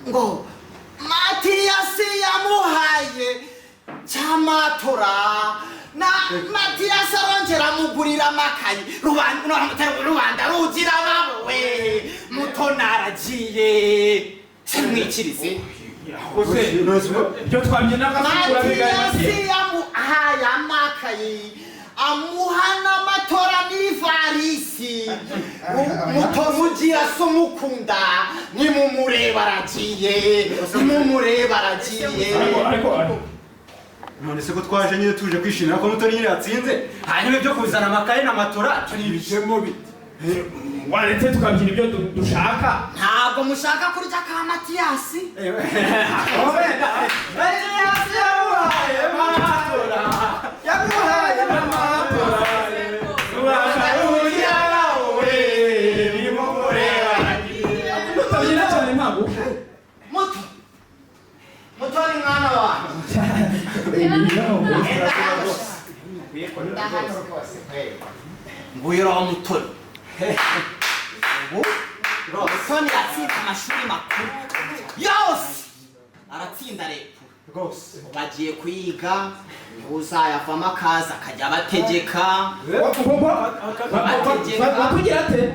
Ngo Matiyasi yamuhaye cyamatora na Matiyasi arongera amugurira amakayi. Rubanda rugira babowe. Mutoni aragiye, simwikirize. Ibyo twabyinaga turabigaye. Matiyasi yamuhaye amakayi, amuha n'amatora n'ivarisi. Mutomugira so mukunda, nimumureba aragiye, nimumureba aragiye. Ariko None se ko twaje nyine tuje kwishimira ko Mutoni nyine yatsinze, hanyuma ibyo kuzana amakaye na matora cyo ni ibijemo bite? Waretse tukabyina ibyo dushaka. Ntabwo mushaka kurya ka Matiyasi. Matiyasi yamuhaye matora, yamuhaye matora, rubanda rugira bawe, nimumureba aragiye. Tutabyina cyane ntabwo. Muto, Mutoni, mwana wanjye, nguyu roho Mutoni. Ubu Mutoni yatsinze amashuri makuru yose, aratsinda repu. Rwose. Bagiye kuyiga, niho uzayavamo akaza akajya abategeka. Watugira ate?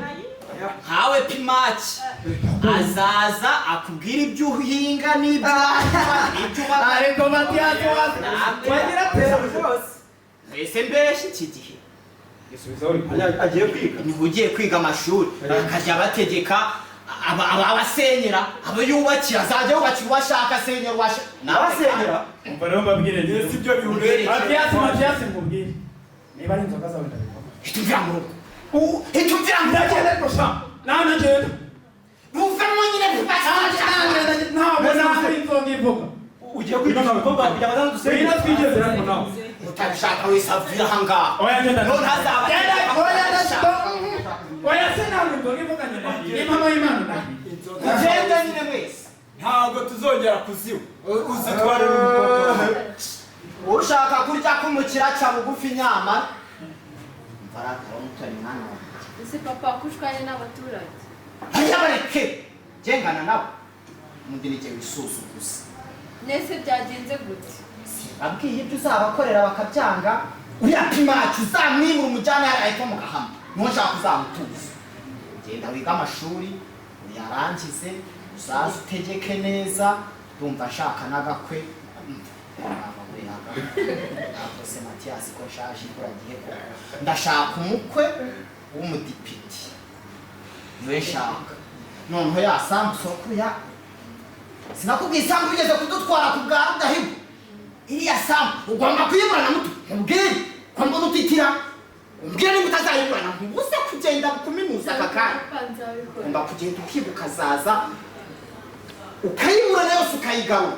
Nkawe Pimaki azaza akubwira ibyo uhinga n'ibyo n'ibyo ubaka. Ariko Matiyasi wagira ate? Mbese mbeshye iki gihe? Agiye kwiga. Niho ugiye kwiga amashuri, akajya abategeka, abasenyera, abo yubakira, azajya yubakira uwo ashaka, asenyera uwo ashaka. Abasenyera? Umva rero mbabwire. Si ibyo bihuriye. Matiyasi, Matiyasi, nkubwire, niba ari inzoga zawe ndabikora. Hita umvira mu rugo. Hita umvira mu rugo. Ndagenda ariko sha nawe nagenda. Uvemo nyine. Ntabwo ntabwo inzoga ivuga. Ugiye kwigisha abakobwa kugira ngo Wina bazadusenyere? twigeze ariko nawe. Utabishaka wese avira aha ngaha. Oya, ngenda. None hazaba. Genda, oya, ndashaka. Oya se, ntabwo inzoga ivuga nyine, ni mama y'Imana ndahiye. Mugende nyine mwese. Ntabwo tuzongera kuziba, uzitware n'umukobwa. Ushaka kurya k'umukira aca bugufi nyamara. Mvarakara, Mutoni, mwana wanjye. Ese papa, ko ushwanye n'abaturage? Hariya bareke gengana nabo, undi ni jye wisuzuguza. Nese byagenze gute? Babwiye ibyo uzabakorera bakabyanga. Uriya Pimaci uzamwimura, umujyane hariya hepfo mu Gahama, niho nshaka uzamutuza. Genda wige amashuri uyarangize, uzaze utegeke neza. Ndumva nshaka n'agakwe. Ntabwo se Matiyasi ko nshaje imburagihe koko, ndashaka umukwe w'umudipiti, niwe nshaka. Noneho ya sambu sokuru ya sinakubwiye, isambu bigeze kudutwara ku bwa Rudahigwa, iriya sambu ugomba kuyiburana. Muto, nkubwire ko mbona utitira, umbwire niba utazayiburana nkubuze kugenda kuminuza aka kanya. Papa, nzabikora. Ugomba kugenda ukiga, ukazaza ukayiburana yose, ukayigarura.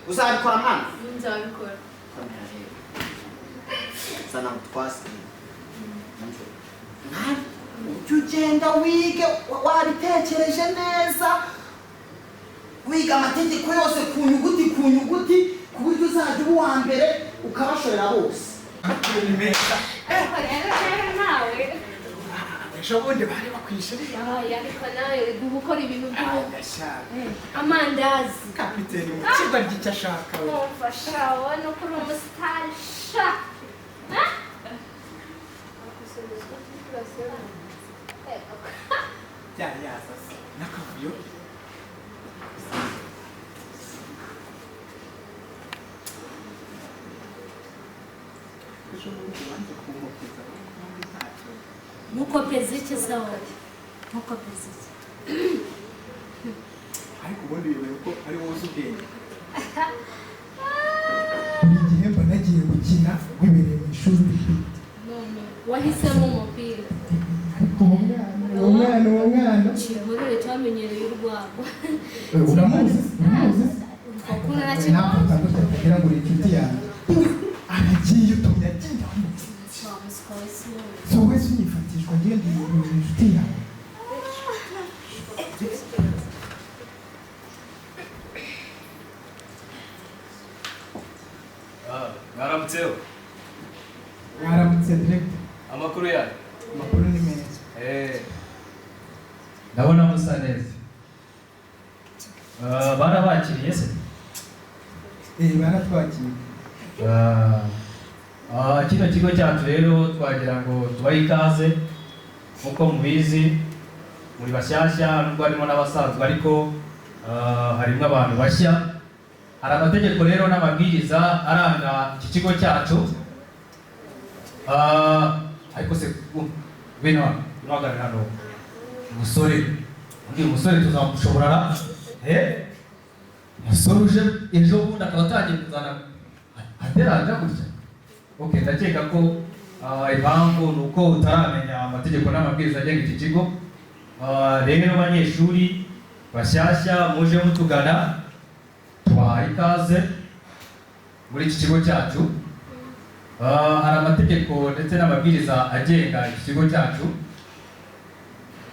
Uzabikora, mwana? Nzabikora. Komera rero, zana utwasi mwana, ujye ugenda wige wabitekereje neza, wiga amategeko yose ku nyuguti ku nyuguti, ku buryo uzajya uba uwa mbere ukabashorera bose. Ariko rero nawe. Ejo bundi bari bakwishyuriye. Yabaye, ariko nawe uri gukora ibintu by'ubu. Agashaka. Amandazi. Kapiteni mu kigo ry'icyo ashaka we. Mumfasha ubona ko uri umusitari sha. Byari yazase n'akavuyo. Ejo bundi banze kumukopeza ariko ubundi ntacyo. Mukopeza iki se wowe? Mukopeza iki? Ariko ubundi wibaye ko ari wowe uzi ubwenge. Buri gihe mba nagiye gukina wibereye mu ishuri uri kwiga. None wahisemo umupira. Ariko uwo mwana, uwo mwana, uwo mwana. Kihorere, cyamenyereye urwagwa. Uramuzi, uramuzi. Ukunda na Nawe kimwe. utandukanye utagira ngo uri inshuti yanjye, aragiye, utumye agiye. Wa muswa we, si wowe. Si wowe se unyifatishwa ngenda inshuti yawe? Mwaramutseho. Mwaramutse, director. Amakuru yayo? Amakuru ni meza. Ndabona musa neza. Barabakiriye se? Baratwakiriye. Kino kigo cyacu rero twagira ngo tubahe ikaze, nk'uko mubizi muri bashyashya, nubwo harimo n'abasanzwe, ariko harimo abantu bashya. Hari amategeko rero n'amabwiriza aranga iki kigo cyacu. Ariko se ngwino hano, ngwino uhagarare hano, umusore, undi musore tuzamushobora ra? Umusore uje ejo bundi akaba atangiye kuzana aderanja gutya. Okay, ndakeka ko impamvu ni uko utaramenya amategeko n'amabwiriza agenga iki kigo. Rero banyeshuri bashyashya muje mutugana, tubahaye ikaze muri iki kigo cyacu. Hari amategeko ndetse n'amabwiriza agenga iki kigo cyacu,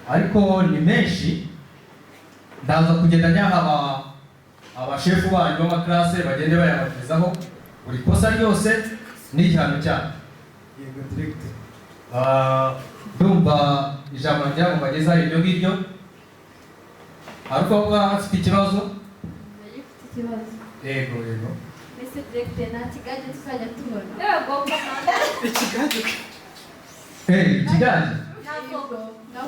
ariko ni menshi. Ndaza kugenda nyaha abashefu banyu b'amakarase bagende bayababwizaho buri kosa ryose n'igihano cyaryo. Yego directeur. Ndumva ijambo nagira ngo mbagezaho ibyo ngibyo. Hari uko waba afite ikibazo? Ufite ikibazo. Yego, yego. Mbese directeur, nta kigage tuzajya tubona? Yego. Ikigage? Ikigage? Ntabwo.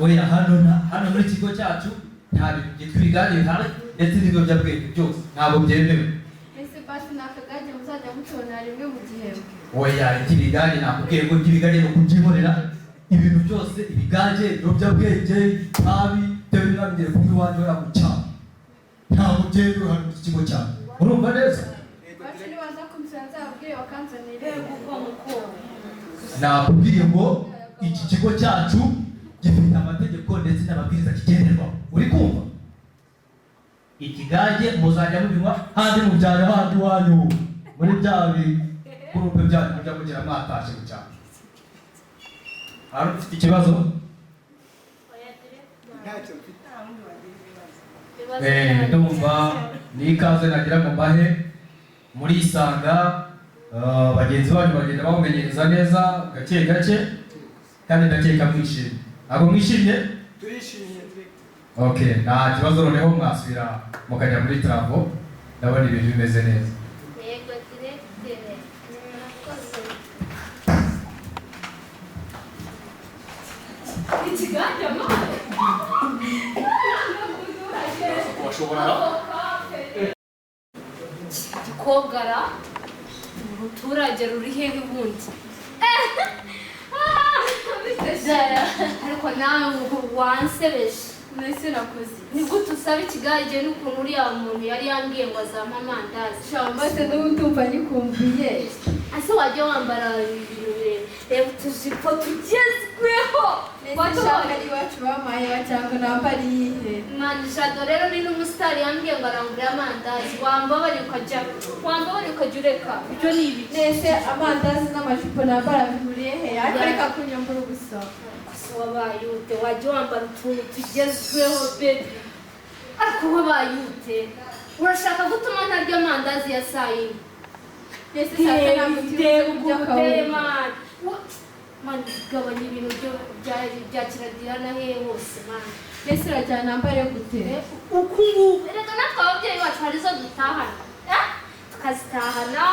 Oya, hano hano muri kigo cyacu nta bintu byitwa ibigage bihari, ndetse n'ibiyobyabwenge byose ntabwo byemewe. Mbese basi ni akagage muzajya mutubona rimwe mu gihembwe? Oya, iby'ibigage nakubwiye ngo iby'ibigage ni ukubyihorera. Ibintu byose, ibigage, ibiyobyabwenge, itabi, ibyo bintu kunywa iwanjye hariya mu cyaro, ntabwo byemewe hano mu kigo cyacu, urumva neza? Iwacu nibaza kunsura nzababwire bakanzanire. Yego mukuru. Nakubwiye ngo iki kigo cyacu gifite amategeko ndetse n'amabwiriza kigenderwaho, uri kumva? Ikigage muzajya mubinywa handi mu byaro, handi iwanyu muri bya bigurupe byanyu mujya mugira mwatashe mu cyaro. Hari ufite ikibazo? Ntacyo mfite. Ndumva ni ikaze nagira ngo mbahe. Murisanga, bagenzi banyu bagenda bawumenyereza neza gake gake, kandi ndakeka mwishimye. Ntabwo mwishimye? Turishimye, directeur. Okay, nta kibazo. Noneho mwasubira mukajya muri travaux, ndabona ibintu bimeze neza. Yego directeur, murakoze. Ikigage mwana. Kubashobora. Gikobwara uruturage ruri hehe ubundi? Ariko nawe wansebeje. Mbese nakoze? Ni gute usaba ikigage n'ukuntu uriya muntu yari yambwiye ngo azampe amandazi? Shamba se n'ubu ndumva nyikumbuye. Ese wajya wambara ibintu birebire? Reba utujipo tugezweho. Mbese shaka ari iwacu bampaye cyangwa nambara iyihe? Mani Jado rero ni n'umusitari, yambwiye ngo arangurire amandazi. Wambabariye ukajya, wambabariye ukajya ureka ibyo ni ibiki? Nese amandazi n'amajipo nambara bihuriye he? Ariko reka kunyambura ubusa. Gusa wabaye ute? Wajya wambara utuntu tugezweho, baby. Ariko wabaye ute? Urashaka gutuma ntarya amandazi ya saa yine? Nese saa sita ntabwo turi Reba buze kurya ukuntu uteye. akawunga. Mani, mani, gabanya ibintu byo bya kiradira hehe hose, mani. Nese urajyana nambare gute? Uku nguku. Erega natwe ababyeyi bacu hari izo dutahana, eh? Tukazitahana,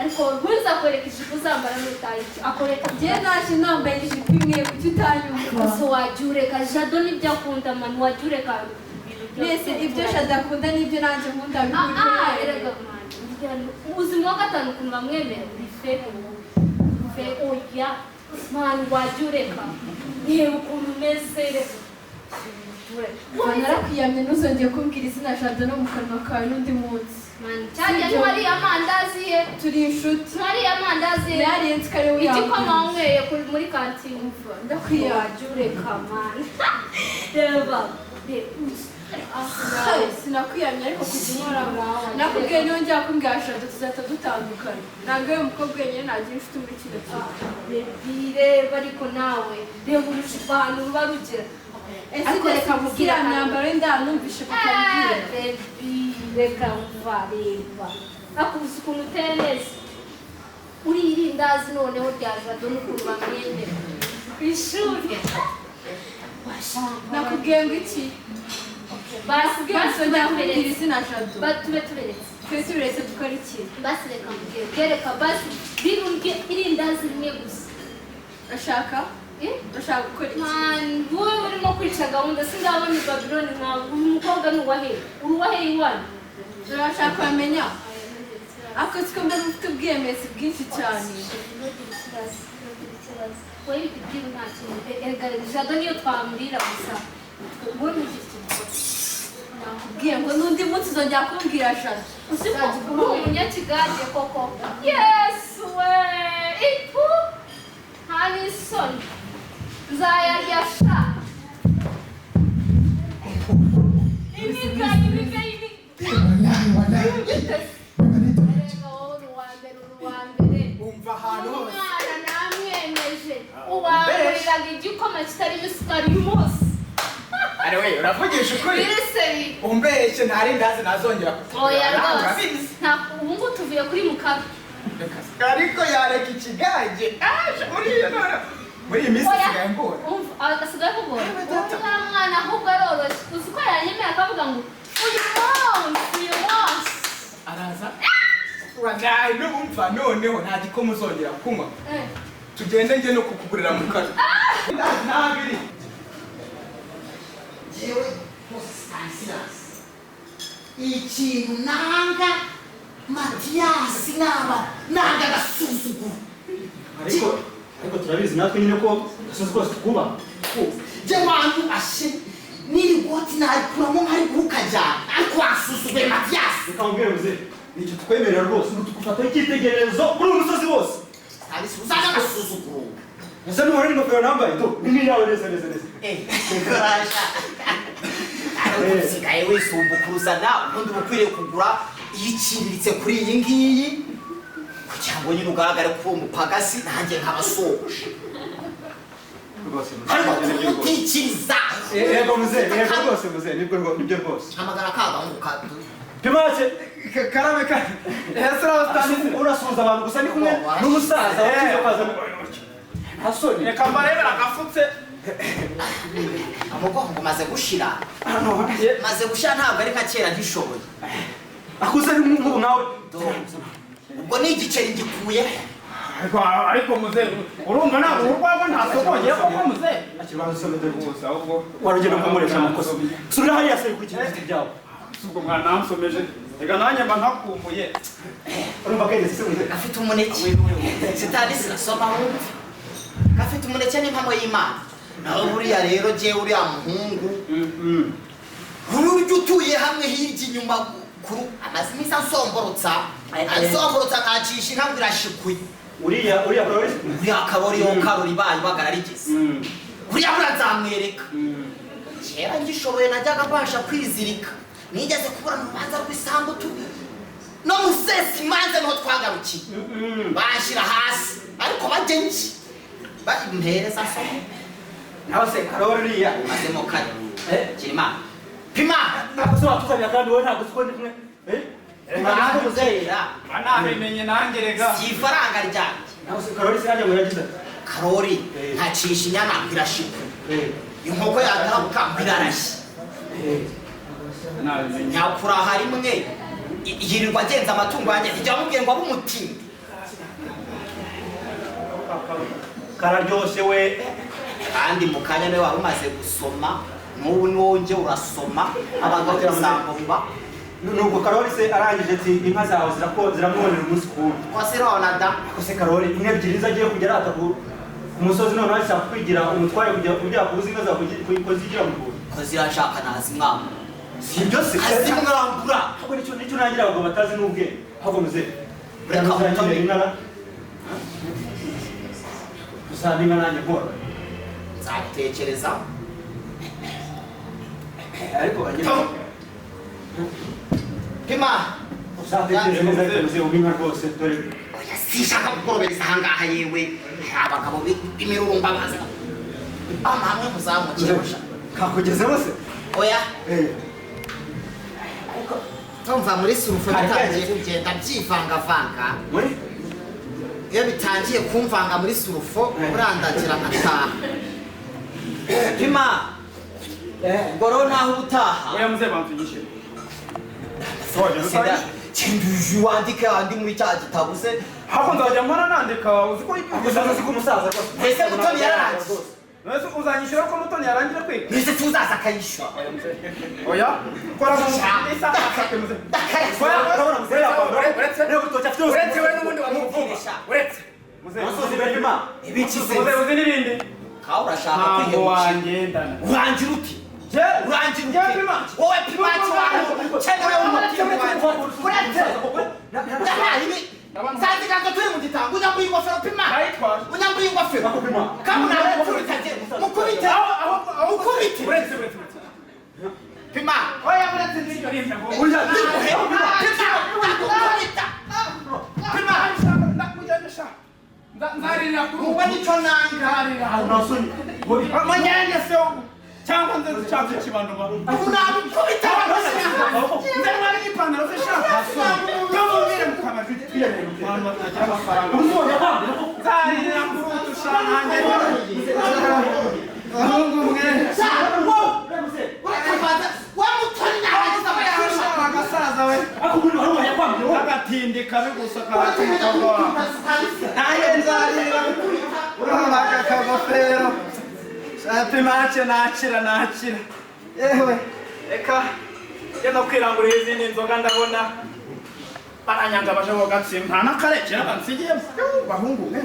ariko ntuzakwereka ijipo uzambara nutaha akoreka. Njye naje nambaye ijipo imwe, kuki utanyumva? Gusa wajya ureka Jado n'ibyo akunda, mani, wajya ureka ibintu Nese ibyo Jado akunda n'ibyo nanjye nkunda Ah, ah, bihuriye erega he? mani, ubuzima wa gatanu ukuntu bamwemera, uri fake wowe, fake. Oya mani, wajya ureka, reba ukuntu umeze, reka. Kuva narakwiyamye, ntuzongeye kumbwira izina Jado no mu kanwa kawe n'undi munsi. Mani, cyane ntwariye amandazi ye. Turi inshuti. Ntwariye amandazi ye. Nariye nzi ko ari we Igikoma uyanguriye. wanyweye muri kantine. Ndakwiyamye. Wajya ureka, mani, reba. Sinakwiyamye, ariko kujya unkoraho nakubwiye, nongera kumbwira Jado tuzahita dutandukana. Ntabwo ari umukobwa wenyine nagira inshuti muri kino kigo. Baby, reba, ariko nawe reba urujipo ahantu ruba rugera. Ese Ariko reka nkubwire iriya myambaro y'indaya numvishe kukabwira? Baby, reka mva, reba, akubuza ukuntu uteye neza. Uriya irindazi noneho rya Jado n'ukuntu bamwemera ku ishuri, washaka Nakubwiye ngo iki? Basi Basi basi tuzongera kumbwira tuberetse. izina Jado. Tube tuberetse. Twe tuberetse dukora iki? Basi reka mbwire. Kereka basi birurye irindazi rimwe gusa. Urashaka? Eh? Urashaka gukora iki? Man, wowe urimo kwica gahunda sindabona i Babylon nkawe. Uyu mukobwa ni uwahehe? Uri uwahehe iwanyu? Urashaka kubamenya? Ariko siko mbona ufite ubwiyemezi bwinshi cyane. Wowe ibyo nta kintu. Erega Jado niyo twamurira gusa. Wowe ntugire ikintu ukora. Nakubwiye ngo n'undi munsi uzongera kumbwira Jado. Uzi ko uri umunyakigage koko. Yesu we! Ipu! Nta n'isoni. Nzayarya sha. Ibiga, ibiga, ibiga. Wallahi, wallahi. Erega wowe uri uwa mbere, uri uwa mbere. Umva ahantu hose. Umwana namwemeje. Uwanguriraga igikoma kitarimo isukari uyu munsi. Ari we, uravugisha ukuri. Biriseri. Umbeshye nta rindazi nazongera kukugura. Oya Nawe rwose. urabizi. Ubu ngubu tuvuye kuri Mukabe. Ariko yareka ikigage. Aje uriya none. Muri iyi minsi Oya. isigaye ngora. Umva, asigaye akugora. Uriya mwana ahubwo aroroshye. Uzi ko yanyemera akavuga ngo uyu munsi, uyu munsi. Araza. Wallahi n'umva noneho nta gikoma uzongera kunywa. Eh. Tugende njye no kukugurira mu kanwa. Ntabiri. Jewe rwose Stanislas, ikintu nanga Matiyasi naba nanga agasuzuguro. Ariko turabizi natwe nyine ko gasozi kose tukubaha. Je wanyu ashe n'iri goti narikuramo nkariguha ukajyana, ariko wasuzuguye Matiyasi. Reka nkubwire muzehe, nicyo tukwemerera rwose, ubu tugufataho icyitegererezo kuri uyu musozi wose. Stanislas, uzana agasuzuguro. Ese nubona n'ingofero nambaye do, ni nk'iyawe neza neza neza. Korasha. Ariko usigaye wisumbukuruza nawe, ubundi uba ukwiriye kugura iyiciriritse kuri iyi ngiyi kugira ngo nyine ugaragare ko uri umupagasi nanjye nkabasoje. Rwose Ariko muzehe, kutikiriza. Yego muzehe, yego rwose muzehe, nibwo nibyo rwose. Hamagara ka gahungu ka Pimake, Karame ka. Ese urabastanise. urasuhuza abantu gusa ndi kumwe n'umusaza wakize kwazana. Nta soni. Reka mbarebera agafutse. Umugongo umaze gushira. Maze gushira ntabwo ari nka kera ntishoboye. Akuze nk'ubu nawe. Ubwo ni igiceri ngikuye. Ariko muzehe, urumva ntabwo urwagwa ntasogongeye koko muzehe. Akibanza usome dore Gusa ahubwo warugenda ukamuresha amakosa. Subira hariya se ukurikije ibiti byawe. Ubwo mwana nansomeje. Reka nanjye mba ntakumbuye. Urumva kageze se muzehe? Gafite umuneke. Stanislas soma wumve. Gafite umuneke n'impamo y'Imana. Nawe buriya rero jyewe uriya muhungu ururyo utuye hamwe hirya inyuma kuru amaze iminsi ansomborotsa. Ansomborotsa nkacisha inka ngo irashikuye. Uriya karori? Uriya karori yo karori bayo bagararigeze. Uriya buriya nzamwereka. Kera ngishoboye najyaga mbasha kwizirika. Nigeze kubura mu rubanza rw'isambu tu no musesa imanza niho twagarukiye. Banshyira hasi ariko bajye nki. Mpereza somo. Nawe se karori uriya. Mazemo kare. Kirima. Pima. Ntabwo se watuzanira kandi wowe ntabwo uzi ko ndi kumwe. Urambwira. Nabimenye nanjye rega. Si ifaranga ryanjye. Nawe se karori sinajya ngo yagize ati. Karori nkacisha inyama ngo irashikuye. Inkoko yatarabuka ngo irarashye. Nyakuraha rimwe yirirwa agenza amatungo yanjye ijya amubwiye ngo abe umutindi. Kararyoshye we. Kandi mu kanya niwe wari umaze gusoma, n'ubu niwo urasoma abagabo ibisambo biba. Nubwo Karori se arangije ati inka zawe ziramwonera umunsi ku wundi. Wasirona da. Ariko se Karori inka ebyiri nizo agiye kujya arata ku musozi noneho ashaka kwigira umutware kujya kubuza inka zawe ko zigira mu rwuri. Ko zirashaka nazimwambura. Si ibyo se. Azimwambura. Ahubwo nicyo nangira abagabo batazi n'ubwenge. Ahubwo muzehe. Reka utangire inka. Usanga inka nanjye nkora. Nzabitekereza. Ariko bagira. Pima. Uzatekereza neza ariko muzehe uba inka rwose dore. Oya sinshaka kugorobereza ahangaha yewe. Abagabo b'imirurumba baza. Amamwe muzamukirusha. Kakugezemo se? Oya. Tumva muri surufo bitangiye kugenda byivangavanga. Muri? Iyo bitangiye kumvanga muri surufo urandagira nkataha. Pima. Ubwo rero naho ubutaha. Oya muze bantunyishe. Cyenduje wandike andi muri cya gitabo se. Hako nzajya mpora nandika uzi ko Uzaza ko umusaza rwose. Mbese Mutoni yararangije. Nese uzanyishyura ko Mutoni yarangira kwiga. Mbese tuzaza akayishyura. Oya, kora mu isa akake muze. Oya, urabona muze uretse uretse we n'ubundi wamuvuga. Uretse. Muze. Musozi berima. Ibiki se? Muze uzi n'ibindi. Ka urashaka Ntabwo kwihemukira. wangendana. Urangira uti? Je, Urangira Je uti? pima. Wowe pima wangu. Cyenewe umutima wanjye. Uretse. Ndahaye ibi. Sanze kanzo turi mu gitango unyambuye ingofero pima. Ndayitwaje. Unyambuye ingofero. Kamu nawe mukubita je. Mukubite. Aho Mukubite. Uretse uretse uretse. Pima. Oya uretse n'iryo rimwe. Oya, pima. Ndakukubita. Pima. Ndakujyanisha. Nzarira kuri Ubu nicyo nanga. Manyanya se cyangwa nze nshaka ikibando ba. Ubu nabikubita. Nze mwari n'ipantaro se shaka. Tumubwire mukabajwi twiyemere abantu batagira amafaranga. Nzarira kuri udushahanye. Ahungu mwe. Urakabaza. Wa Mutoni narangiza amashuri. Agasaza we. Agatindi kabi gusa karakugwa. Nanjye nzarira. Urabona aka kagofero. Pimace nakira nakira. Yewe reka njye no kwirangurira izindi nzoga ndabona baranyanga baje bogatsimba nta n'akarekera bansigiyemo. Bahungu mwe.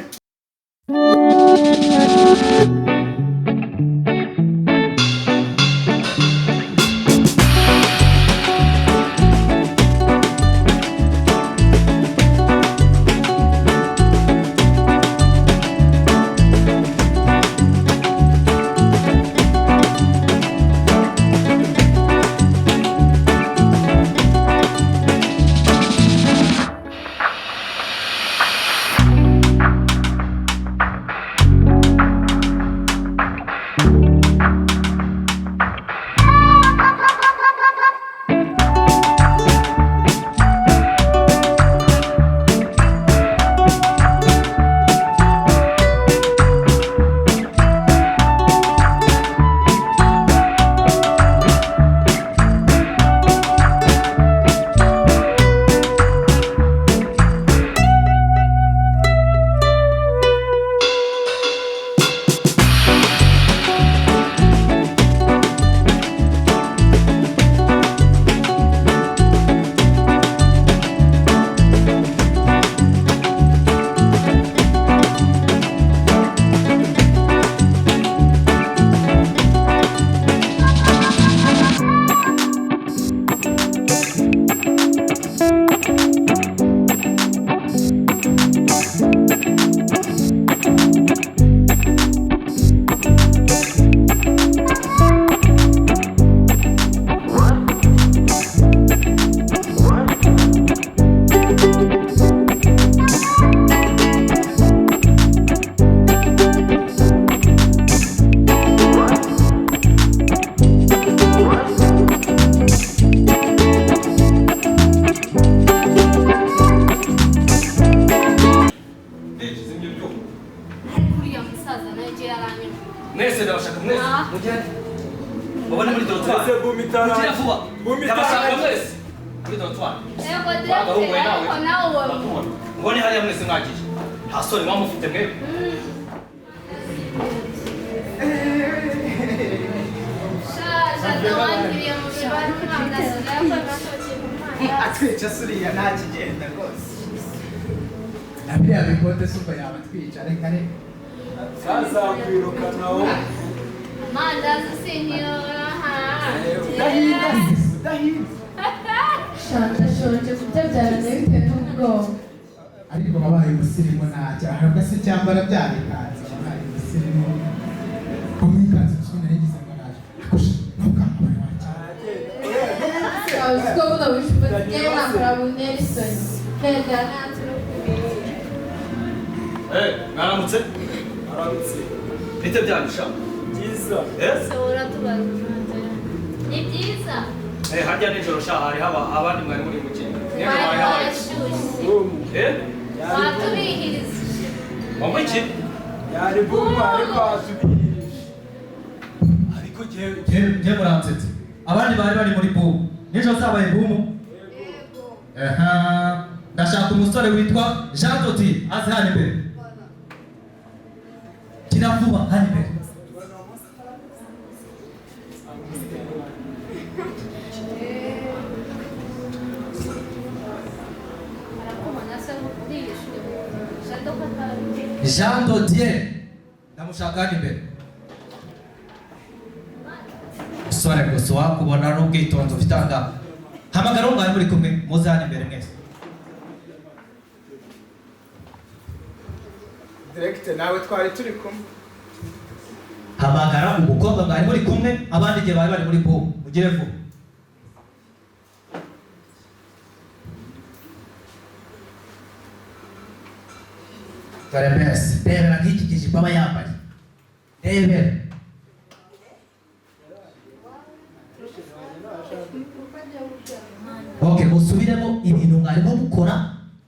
Uriya musaza nawe icyo yaranyuma. Mwese ndabashaka mwese. Ah. Mugende. Mubone muri dortoir. Mugire vuba. Ndabashaka mwese. Muri dortoir. Yego Wagahungu we direkiteri nawe. ariko nawe wowe. Bakubona. Mubone hariya mwese mwagiye. Nta soni muba mufite mwebwe. Shaje wangiriye mu bibari umwana asigaye akora asohokeye mu mandazi. Atwica suriya nta kigenda rwose. Na biriya bikote si uko yaba atwica reka reka. Kazakwirukanaho. Amandazi sinkiyora. Udahinda udahinda. Shanje shonje kurya byaranze bitewe n'ubwoba. Ariko wabaye umusirimu ntacyo ahabwa se cyambara byabikanze wabaye umusirimu ko mwikanze gusa nari ngize ngo araje akusha ntukambare wacyane. Uzi ko buno bucupa nsigaye nambara bu Nelson. Penda nanze no kumenya. Eh, mwaramutse. Aramutse. Bite byanyu sha? Byiza. Eh? Sohora tubaza ushonje. Ni byiza. Eh, harya nijoro sha hari haba abandi mwari muri mu kintu. Nijoro Twari hari habaye. twashyushye. Eh? Watubihiriza. Wambaye iki? Yari bumu ariko asubirije. Ariko Njye muransetse. Abandi bari bari muri boom. Nijoro zabaye boom. Aha. Ndashaka umusore witwa Jean Dodi aze hano imbere. Kira vuba hano imbere. Jean Dodier ndamushaka hano imbere. Musore gusa wakubona n'ubwitonzi ufite aha ngaha. Hamagara uwo mwari muri kumwe muze hano imbere mwese. Direkite nawe twari turi kumwe. Hamagara umukobwa mwari muri kumwe abandi igihe bari bari muri boom mugire vuba. Dore mbese rebera nk'iki kijipo aba yambaye, rebera okay. Musubiremo ibintu mwarimo mukora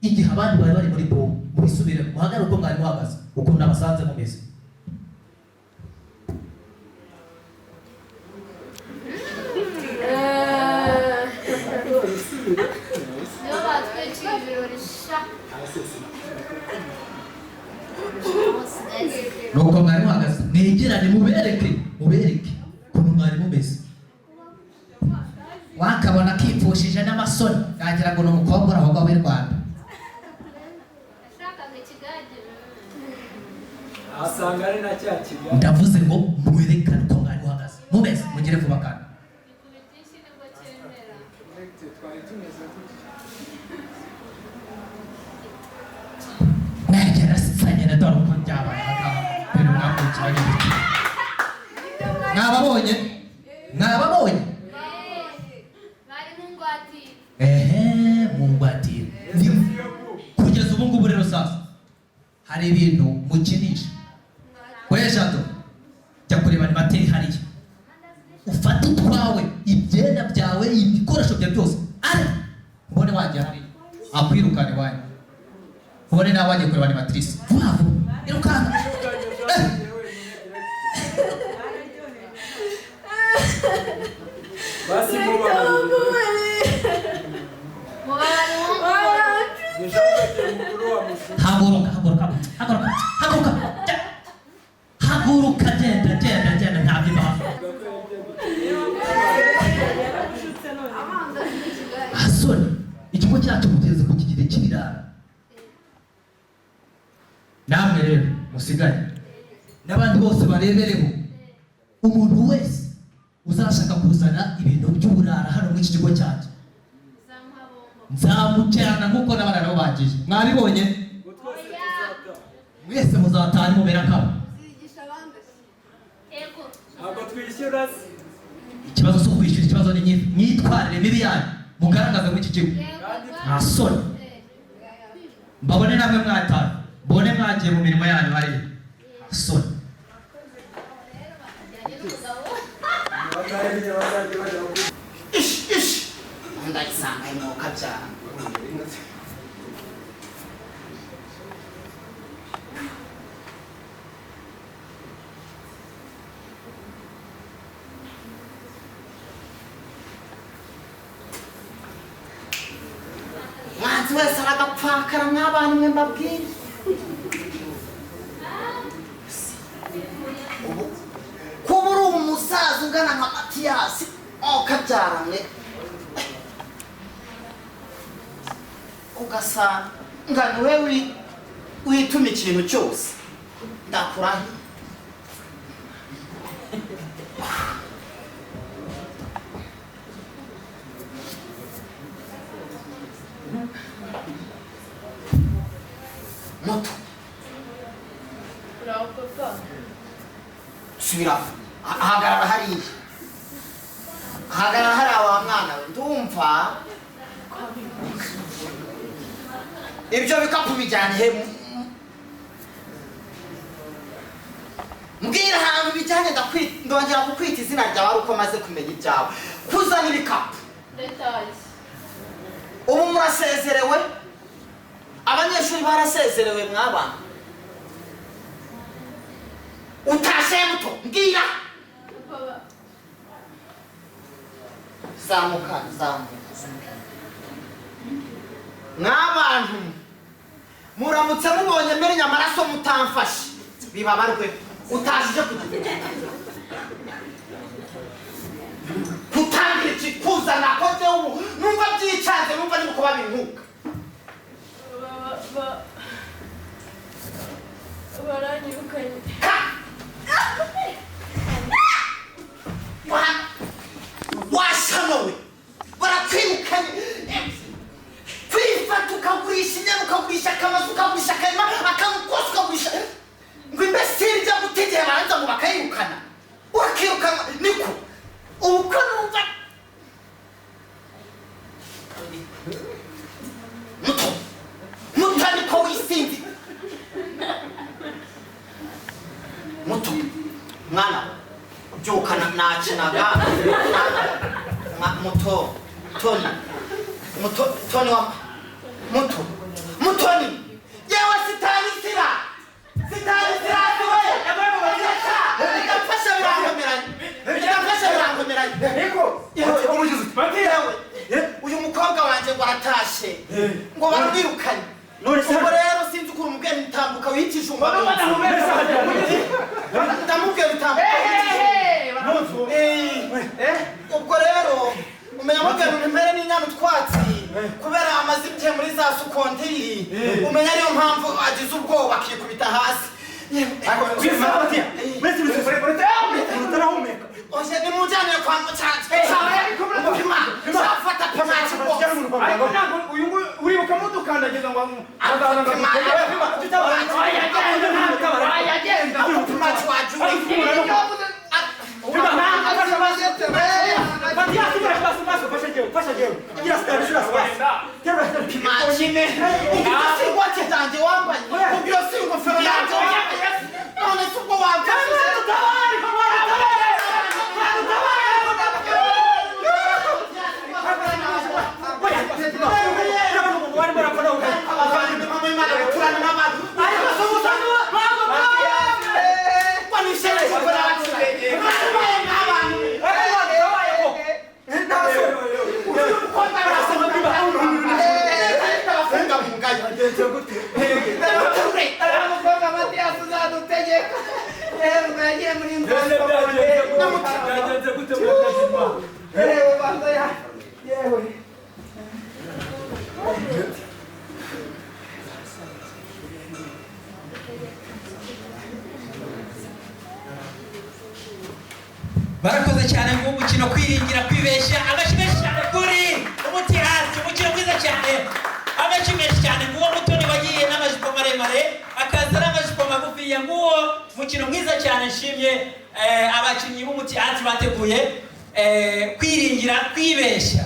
igihe abandi bari bari muri boom, mubisubiremo muhagarare uko mwari muhagaze ukuntu abasanze mumeze. Nibo batwiciye ibirori sha. Nuko mwari muhagaze mwegerane mubereke mubereke ukuntu mwari mumeze. Wakabona kipfushije n'amasoni nagira ngo ni umukobwa uraho ngaho w'i Rwanda. Yashakaga ikigage. Asanga ari na cya kigali. Ndavuze ngo mwerekane uko mwari muhagaze mumeze mugire vuba kandi. Ikubita inshyi nibwo cyemera. Direkite twari tumeze gutya. Mwegera sanye dore uko byabaye aha ngaha ibintu mwakurikiranye gutya. Mwababonye? Mwababonye? Bari mu ngwatire. Ehe, mu ngwatire. Kugeza ubu ngubu rero sasa hari ibintu mukinisha. We Jado, jya kureba animateri hariya. Ufate utwawe, ibyenda byawe, ibikoresho byawe byose. Ari ubone wajya hariya. Akwirukane wanyu. Ubone nawe wagiye kureba animatrice. Vuba vuba. Irukanka. Basi mubabariye. Mubabari w'umukobwa. Ni Jean Dodier mukuru wa Mushuti. Haguruka, haguruka, haguruka, haguruka. Jya. Haguruka, genda, genda, genda, nta by'impamvu. Amandazi n'ikigage. Asoni, ikigo cyacu mugeze ku kigero cy'ibirara. Namwe rero musigaye n'abandi bose barebereho, umuntu wese uzashaka kuzana ibintu by'uburara hano muri iki kigo cyanjye Uzamuha bombo. nzamukerana nk'uko n'abana nabo bagiye. Mwabibonye? Ngo twese tuzataha. Mwese muzataha nimumera nkabo. Uzigisha abandi. Ego. Ntabwo twishyura se. Ikibazo si ukwishyura, ikibazo ni imyitwarire mibi yanyu mugaragaza muri iki kigo. Yego. Nta soni. Mbabone namwe mwataha, mbone mwagiye mu mirimo yanyu hariya. Nta soni. Ajyanye n'umugabo. Bazajya bazajya bajya Ish ish. Ndayisanga imwoka byara. Mwanzi wese aragapfakara mw'abantu mwe mbabwire. Ubu kuba uri umusaza ungana nka Matiyasi okabyaramwe ugasanga niwe wituma ikintu cyose ndakurahe. Moto Uraho papa. subira hagarara hariya, hagarara hariya wa mwana we. Ndumva ibyo bikapu bijyanye he? Mbwira ahantu bijyanye, ndongera kukwita izina ryawe ari uko maze kumenya ibyawe. Kuzana ibikapu. Ndataye. Ubu murasezerewe, abanyeshuri barasezerewe mwabana. Utashe muto, mbwira. Papa, Zamuka, zamuka. Mwabantu muramutse mubonye menya amaraso mutamfashe bibabarwe utajije kugira kutangira ikikuzana ko njyewe ubu numva byicanze, numva ni kuba binkuka. Baranyirukanye. Washanowe barakwirukanye. Kwifata ukagurisha inyana, ukagurisha akamazu, ukagurisha akarima, akantu kose ukagurisha, ngo imbesiri ijya gutegera barangiza ngo bakayirukana, urakirukana niko ubu ko numva muto muto niko wisinzi muto mwana byuka nakinaga muto toni muto toni wa muto mutoni yewe sitanisira sitanisira we bigafasha birangomeranye, bigafasha birangomeranye. Yewe uyu mukobwa wanjye ngo aratashe ngo baramwirukanye. Ubwo rero sinzi ukuntu umubwira ntambuka wicisha umugabo, ndamubwira ntambuka. Ubwo rero umenya mubwira ntimere n'inyana utwatsi kubera amaze igihe muri za sukontiri, umenya ariyo mpamvu agize ubwoba akikubita hasi. Oje nimujyane kwa muganga, cyafata pimaci rwose. Ariko ntabwo uyu nguyu uribuka mudukandagiza ngo Wayagenda pimaci wajuye. Pimaci ubwo si ingwate zanjye wambaye, ubwo si ingofero yanjye wambaye, none si ubwo wamfashije. Barakoze cyane mu mukino kwiringira kwibeshya, amashyi menshi cyane kuri umuti hasi, umukino mwiza cyane, amashyi menshi cyane nguwo Mutoni wagiye n'amajipo maremare akaza n'amajipo magufiya, nguwo mukino mwiza cyane. Nshimye abakinnyi b'umuti hasi bateguye kwiringira kwibeshya.